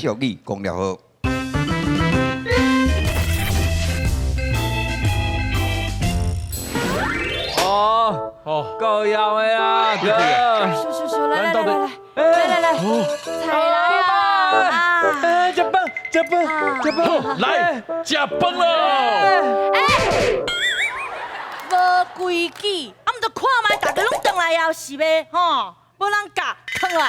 俗語講了好。哦哦，夠枵的啊，哥！叔叔叔，來來來來來來來，菜來啊！哎，食飯食飯食飯，來食飯咯！哎，無規矩，啊，毋著看覓，大家攏轉來啊，是袂吼？無人教，囥來。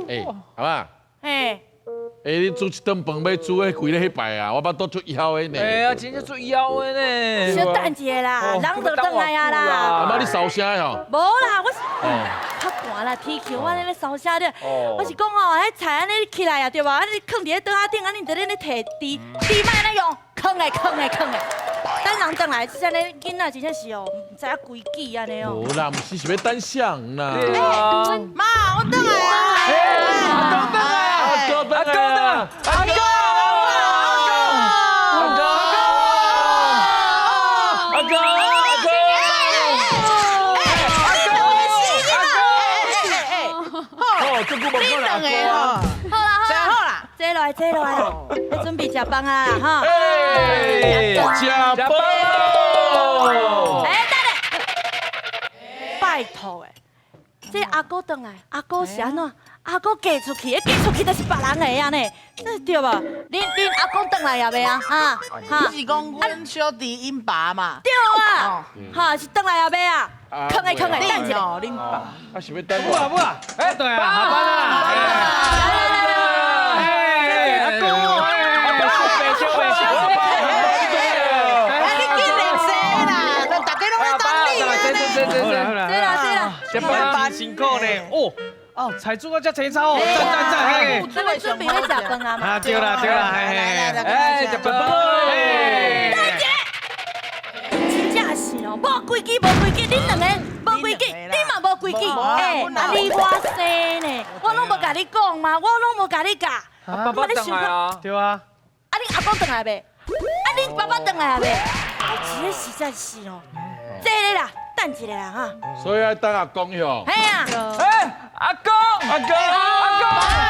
哎，阿媽。嘿。欸，你煮一頓飯欲煮彼規咧彼擺啊，我腹肚足枵的呢。哎呀，真正足枵的呢。小等一下啦，人就轉來啊啦。阿媽，你燒聲吼？無啦，我是較寒啦，天氣我咧咧燒聲咧。我是講吼，彼菜按呢起來啊，對無？按呢囥佇咧桌仔頂，按呢就咧咧提豬，豬莫按呢用，囥來囥來囥來。等人轉來，這按呢囡仔真正是哦，毋知影規矩按呢哦。無啦，毋是是欲等啥人啦？媽，我轉來啊！阿公轉來啊！阿公啊！阿公！阿公！阿公！阿公！哦，這久無看阿公啊！好啦好啦，坐落來坐落來，欲準備食飯啊哈！食飯！哎，等下，拜託的，這阿哥轉來，阿哥是按怎？阿哥嫁出去，嫁出去就是別人的啊呢，這對無？恁阿公轉來也未啊？哈哈，你是講阮小弟𪜶爸嘛？對啊，哈是轉來也未啊？囥的囥的，等一下，恁爸。啊是欲等不啊不啊，哎對啊，下班啦！哎，阿公，哎，小白小白，哎，你緊來坐啦，大家攏咧等你啊！坐啦坐啦，食飯辛苦呢，哦。哦，菜煮到遮青草哦，讚讚讚！嘿，咱們準備欲食飯啊嘛？啊，對啦對啦，嘿嘿，哎，食飯咯！真正是哦，無規矩無規矩，恁兩个無規矩，你嘛無規矩，哎，啊你我生呢，我攏無共你講嘛，我攏無共你教，爸爸轉來啊，對啊，啊恁阿公轉來未？啊恁爸爸轉來未？啊，這個實在是哦，這个啦，等一下啦哈。所以愛等阿公喲。嘿啊。哎，阿公，阿公，阿公，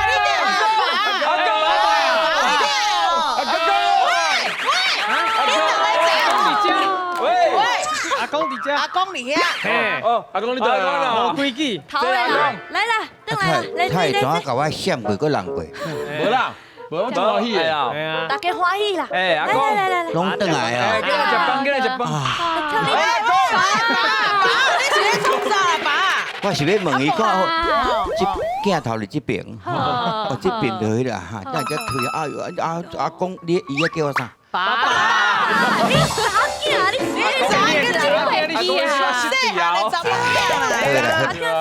你對阿爸，阿公，你對阿公，喂喂，你兩个坐佇遮，喂喂，阿公佇遮，阿公佇遐，哦，阿公你倒來無規矩，頭來啦，來啦，轉來啦，來他會怎共我閃過，閣人過？無啦，無我真歡喜的。大家歡喜啦。哎，阿公，來來來來，攏轉來啊！過來食飯，過來食飯。哎，爸爸，你是咧創啥啦，爸？我是欲問伊看，這鏡頭佇這爿，哦，這爿就彼啦哈，等下才推。哎喲，阿阿公，你伊咧叫我啥？爸爸，你查囝，你查囝，你是細漢的查某囝啦。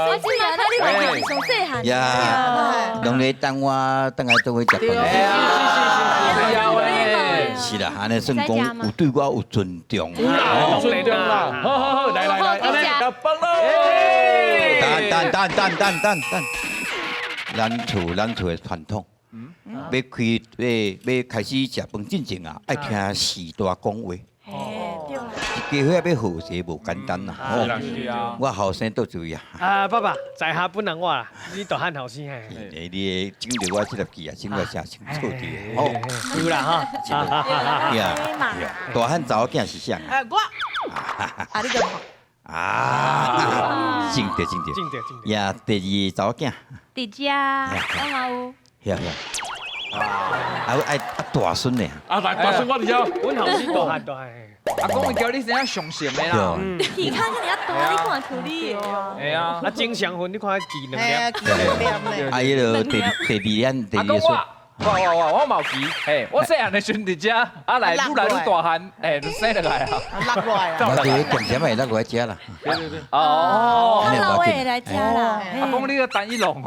我知啊，你嘛是上細漢。呀，攏咧等我轉來做伙食飯。是啦，按呢算講有對我有尊重。有啦，有尊重啦。好好好，來來來，按呢食飯囉。等等等等等等等，咱厝的傳統，欲開欲欲開始食飯進前啊，愛聽序大講話。哦，對啦。一家伙欲和諧無簡單啦。是啦是啊。我後生倒注意啊。啊，爸爸，在下不能我啦，你大漢後生嘿。你的整著我這粒字啊，整個寫清楚佇。哦，有啦哈。呀，大漢查某囝是啥？哎，我。啊，你個。啊，正對正對。正對正對。呀，第二查某囝。佇遮，我嘛有。遐遐。啊，愛啊大孫呢？啊，大大孫我佇遮。阮後生大漢大漢。阿公伊叫你生啊上上的啦。耳孔遐爾大，你看像你的。會啊。啊，正常份你看記兩粒。記兩粒呢。啊，彼个第二咱第二孫。我嘛有記，嘿，我細漢的時陣佇遮，啊來愈來愈大漢，哎，就生落來啊。落落來啊。我佇鹹鹹會落落來食啦。對對對。哦。老的會來食啦。阿公你個單一龍。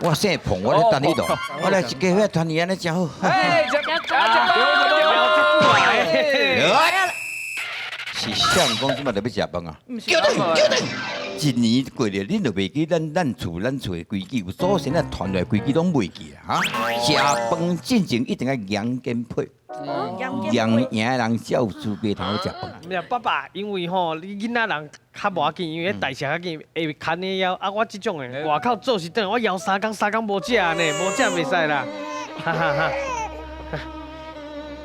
我姓彭，我咧單一龍，我來一家伙團圓按呢誠好。哎，食食食是啥人講這馬就欲食飯啊？叫轉叫轉！一年過了，恁就袂記咱厝的規矩，有祖先仔傳來規矩攏袂記啊！哈，食飯進前一定愛揚肩配。赢赢的人才有资格通好食饭。毋是爸爸，因为吼，你囡仔人较无要紧，因为代谢较紧，会牵你枵。啊，我这种的，外口做是转，我枵三工，三工无食呢，无食袂使啦。哈哈哈。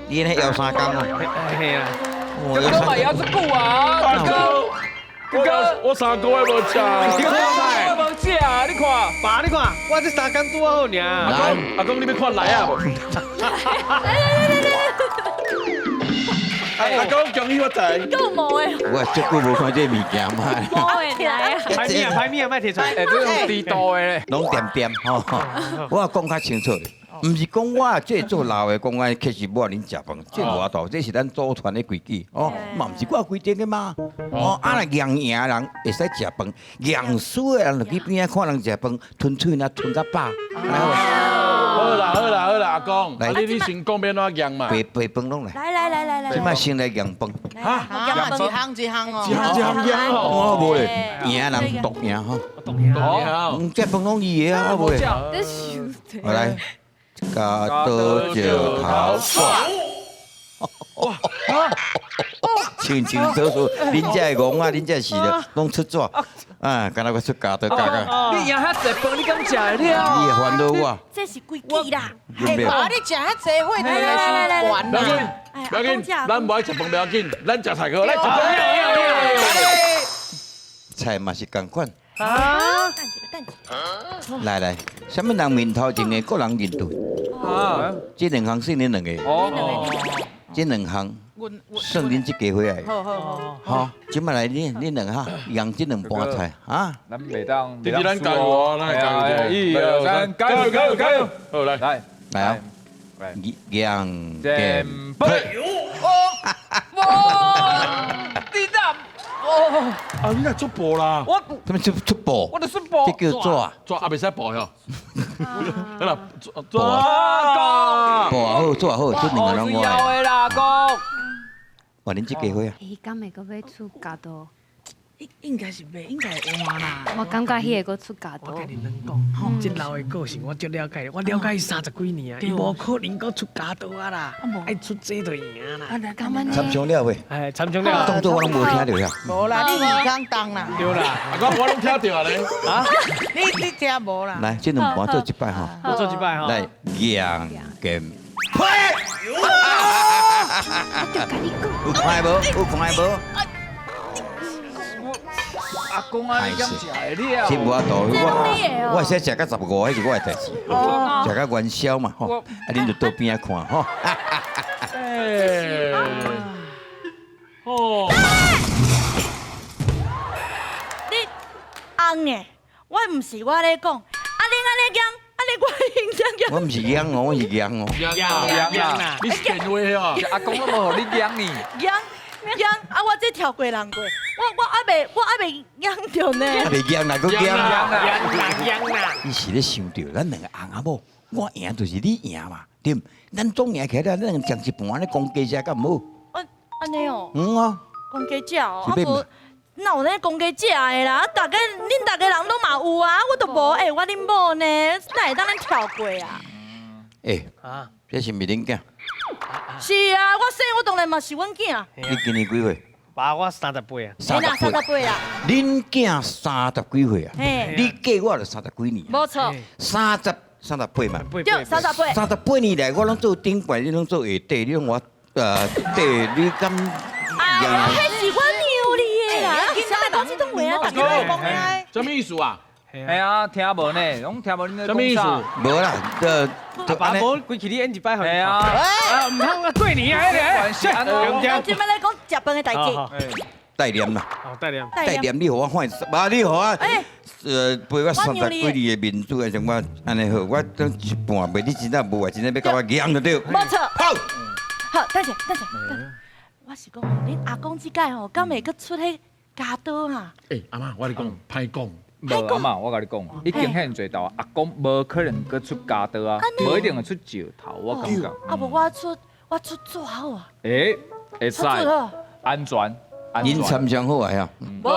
你咧枵三工啊？嘿啊。哥哥嘛枵足久啊，哥哥。哥哥，我3个月无食。你三个月无食，你看，爸，你看，我这三工拄好尔。阿公，阿公，你欲看来啊无？来来来来来。阿公，恭喜发财。够无的。我足久无看这物件嘛。无的来啊！歹物啊，歹物啊，莫提出来。哎，这种低度的咧。拢恬恬吼，我讲较清楚咧。毋是讲我这做老的，讲安其实无恁食饭，这无法度，这是咱祖传的规矩哦，嘛毋是我规定的嘛。哦，啊若赢赢的人会使食饭，赢输的人就去边仔看人食饭，吞喙若吞较饱。好啦好啦好啦，阿公，来你先讲欲按怎赢嘛？白白饭拢来。来来来来来。这摆先来赢饭。哈，一项一项哦。一项一项赢哦。我无咧，赢人独赢吼。独赢。嗯，这饭拢伊的啊，无咧。来。铰刀石头布，哇！清清楚楚，恁这个戆啊，恁这是的，拢出纸，啊，敢若我出铰刀铰铰。你赢遐济饭，你敢食会了？你会烦恼我？这是规矩啦。爸，你食遐济，血糖会伤悬啦。不要紧，咱无爱食饭不要紧，咱食菜好，来食饭。菜嘛是仝款。啊！等一下，等一下。来来，啥物人面头前的个人认对？啊！这两项算恁两个。哦。这两项算恁这家伙的。好好好。好，这摆来恁两哈，用这两盘菜啊。咱袂当，弟弟咱加油哦，咱加油！一二三，加油加油加油！好来来来啊！两点八。哇！你哪？哦，啊，你若出布啦？我什么出布？我就出布，这叫纸。纸啊，袂使布哟。好啦，纸布啊，布好，纸好，这两个拢我的。啦，公。哇，恁这家伙啊？伊敢会阁欲出铰刀？应该是袂，应该会换啦。我感觉彼个阁出铰刀。我共恁讲，吼，这老的个性我足了解，我了解伊30几年啊，伊无可能阁出铰刀啊啦，爱出这就赢啦。参详了未？哎，参详了。当作我拢无听著呀。无啦，你耳空动啦。对啦，阿公我拢听著啊咧。啊？你听无啦？来，这两盘做一摆吼。我做一摆吼。来，赢剑。我就共你讲。有看无？有看无？阿公啊，你敢食会了？这无法度，我会使食到15，彼是我的代志。食到元宵嘛吼，啊，恁就倒边仔看吼。哎，哦，你翁的，我毋是我咧讲，啊你按呢讲，啊你我认真讲。我毋是赢哦，我是赢哦。赢啊！你是电话哦？阿公拢无予你赢呢。赢赢啊！我这跳过人过，我还袂赢著呢。还袂赢啦，阁赢啦！赢啦赢啦！你是咧想著咱两个翁仔某，我赢就是你赢嘛，对毋？咱总赢起来，咱两个讲一盘咧讲鸡食敢毋好？按呢哦。嗯啊。讲鸡食哦，啊无，哪有咧讲鸡食的啦？啊，大家恁逐家人拢嘛有啊，我都无，欸，我恁某呢，哪会当咱跳过啊？欸，啊，这是毋是恁囝？是啊，我生我当然嘛是阮囝。你今年几岁？爸，我38啊。38啊。恁囝30几岁啊？你嫁我就30几年。无错。38嘛。对，38。38年来，我拢做顶悬，你拢做下底，你拢我底，你敢？啊，彼是我娘你的啦！啥物讲这种话啊？大家拢讲啊。啥物意思啊？系啊，听无呢，拢听无恁咧啥物意思？无啦，阿爸无规气你演一摆予系啊，啊，毋通啊，过年啊，咱这摆咧讲食饭的代志。代念啦，哦，代念，代念，你予我看，无你予我，陪我30几年的面子，像我按呢好，我等一半袂，你真正无啊，真正欲共我赢就对。无错。好，好，等下，等下，等下，我是讲，恁阿公这届吼，敢会阁出彼铰刀啊？欸，阿嬷，我跟你讲，歹讲。无阿嬷，我共你讲，已经遐济道，阿公无可能阁出铰刀啊，无一定会出石头，我感觉。啊无我出纸好啊。欸，会使，安全。恁参详好啊呀？无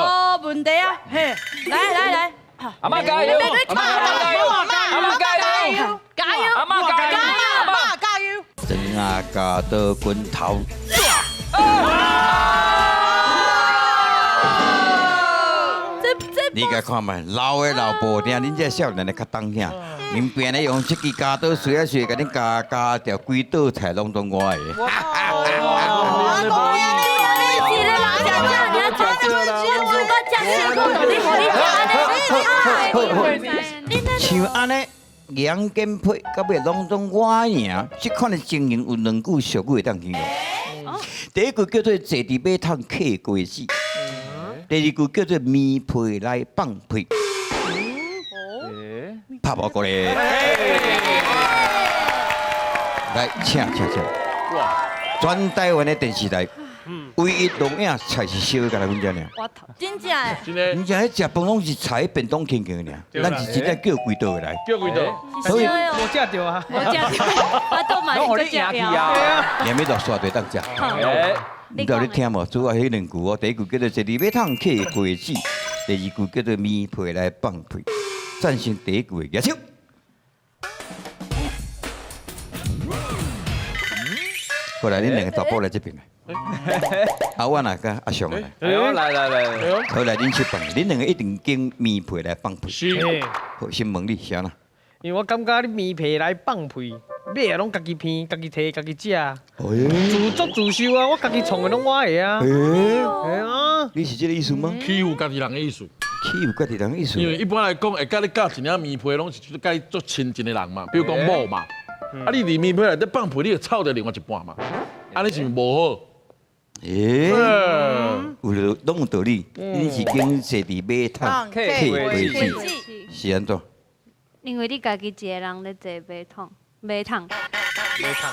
问题啊，嘿，来来来，阿嬷加油！阿嬷加油！阿嬷加油！加油！阿嬷加油！阿嬷加油！真啊，铰刀拳头。你共看覓，老的老無定，恁這少年的較當兄。恁邊咧用這支鉸刀，隨啊隨，共恁鉸鉸掉規道菜攏總我的。像按呢，楊建培到尾攏總我贏，這款的情形有兩句俗語會當形容。第一句叫做坐佇馬桶嗑瓜子，第二句叫做棉被內放屁。拍我過來，來，請請請。哇！全台灣的電視台，唯一錄影菜是燒的，干焦阮遮爾。真正的。真的。阮遮彼食飯攏是菜便當輕輕爾，咱是真正叫規桌的來。叫規桌。所以無食著啊。無食著，我都買一個食啊。連尾落煞就當食。你到底聽無？主要彼兩句哦，第一句叫做坐佇馬桶嗑瓜子，第二句叫做棉被來放屁。贊成第一句的舉手。過來，恁兩個大寶來這邊來。阿我來佮阿雄來。來來來。好來，恁去放，恁兩個一定揀棉被來放屁。是。好，先問你啥啦？因為我感覺你棉被來放屁，買啊攏家己鼻，家己提，家己食。自作自受啊！我家己創的攏我的啊。啊。你是這個意思嗎？欺負家己人的意思。欺負家己人的意思。因為一般來講，會佮你咬一領棉被，攏是佮你足親近的人嘛，比如講某嘛。啊，你佇棉被內底放屁，你就臭著另外一半嘛。按呢是毋是無好？欸，有攏有道理。你是揀坐佇馬桶嗑瓜子，是按怎？因為你家己一個人咧坐馬桶，馬桶。馬桶。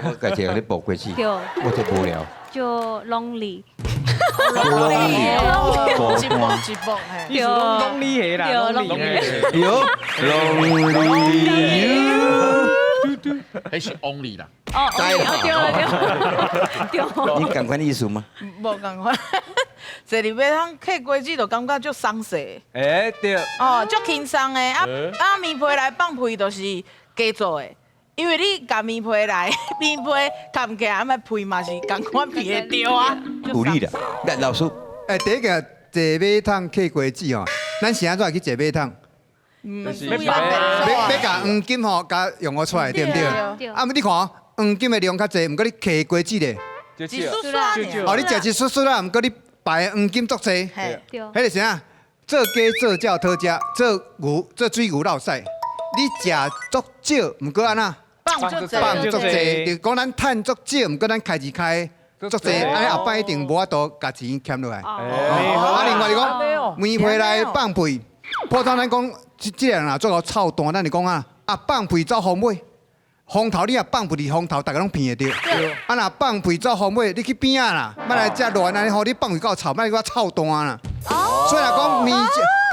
我家己一個人咧剝瓜子，我足無聊。就 lonely。 lonely。一步一步，嘿。你是 lonely 的啦，lonely。對，lonely you。彼是 only 啦。哦，對對對。你仝款意思嗎？無仝款，坐佇馬桶嗑瓜子就感覺足鬆勢。欸對。哦，足輕鬆的，啊啊棉被來放屁就是加做的，因為你共棉被來，棉被蓋起來，啊嘛屁嘛是仝款鼻會著啊。有理啦，來老師。欸，第一個坐馬桶嗑瓜子吼，咱是按怎去坐馬桶？欲共黃金吼，共用予出來，對毋對？啊，你看黃金的量較濟，毋過你嗑瓜子咧，一絲絲哦，你食一絲絲啦，毋過你排黃金足濟，彼個啥？做雞做鳥討食，做牛做水牛落屎。你食足少，毋過按怎？放足濟，放足濟，就講咱趁足少，毋過咱開錢開足濟，按呢後擺一定無法度共錢儉落來。啊，另外是講棉被來放屁，普通咱講。這這个人若做到臭蛋，咱就講啊，啊放屁走風尾，風頭你若放屁佇風頭，逐家攏鼻會著。啊若放屁走風尾，你去邊仔啦，莫來遮亂按呢吼，你放屁夠臭，莫來我臭蛋啦。所以若講棉，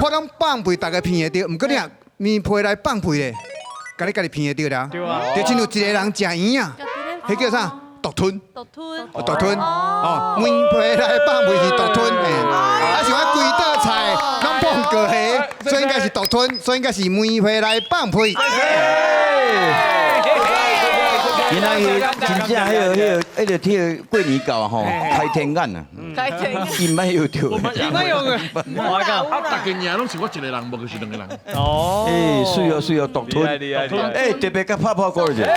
普通放屁，逐家鼻會著，毋過你若棉被來放屁咧，共你家己鼻會著啦。就親像一個人食圓仔，彼叫啥？獨吞。獨吞。獨吞。哦，棉被來放屁是獨吞，啊像我規道菜攏放過蝦，所以應該是獨吞，所以應該是棉被來放屁。今仔日真正彼個彼個過年到啊吼，開天眼啊！開天眼，伊毋愛用著，毋愛用的。啊，逐家贏攏是我一個人，無就是兩個人。哦。欸，媠哦媠哦，獨吞。欸，特別佮拍破鼓者。